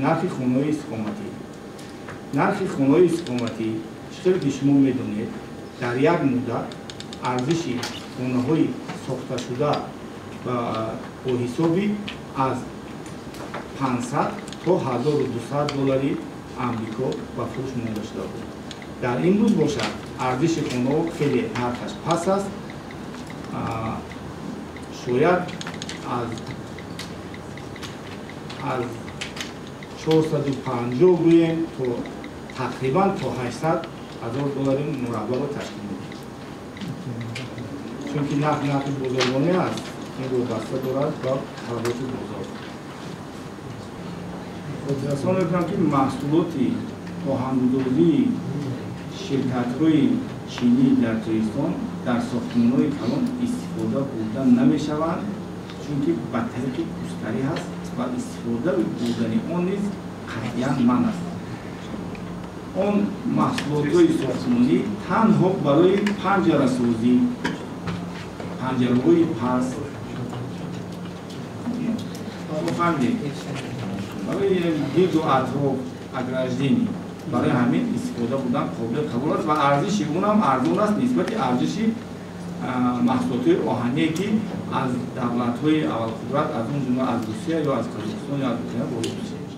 Нархи хонаҳои истиқоматӣ. Нархи хонаҳои истиқоматӣ, чӣ хеле ки шумо медонед, дар як муддат арзиши хонаҳои сохташуда бо ҳисоби аз 500 то 1200 доллари Амрико ба фурӯш монда шуда буд. Дар имрӯз бошад, арзиши хонаҳо хеле нархаш паст аст, шояд аз 450 гӯем то тақрибан то 800 ҳазор доллари мураббаро ташкил медиҳад. Чунки нарх нархи бозоргонӣ аст, ин вобаста дорад ба талаботи бозор. Хотиррасон мекунам, ки маҳсулоти оҳангудозии ширкатҳои чинӣ дар Тоҷикистон дар сохтмонҳои калон истифода бурда намешаванд, чунки ба тариқи кустарӣ ҳаст ва истифода бурдани он низ қатъиян манъ аст. Он маҳсулотҳои сохтмонӣ танҳо барои панҷарасозӣ, панҷараҳои паст, фаҳмидед, барои гирду атроф, ограждение, барои ҳамин истифода бурдан қобили қабул аст ва арзиши унам арзон аст нисбати арзиши маҳсулотҳои оҳание, ки аз давлатҳои аввалқудрат, аз он ҷумла аз Русия ё аз Қазоқистон ё аз Украина ворид мешавад.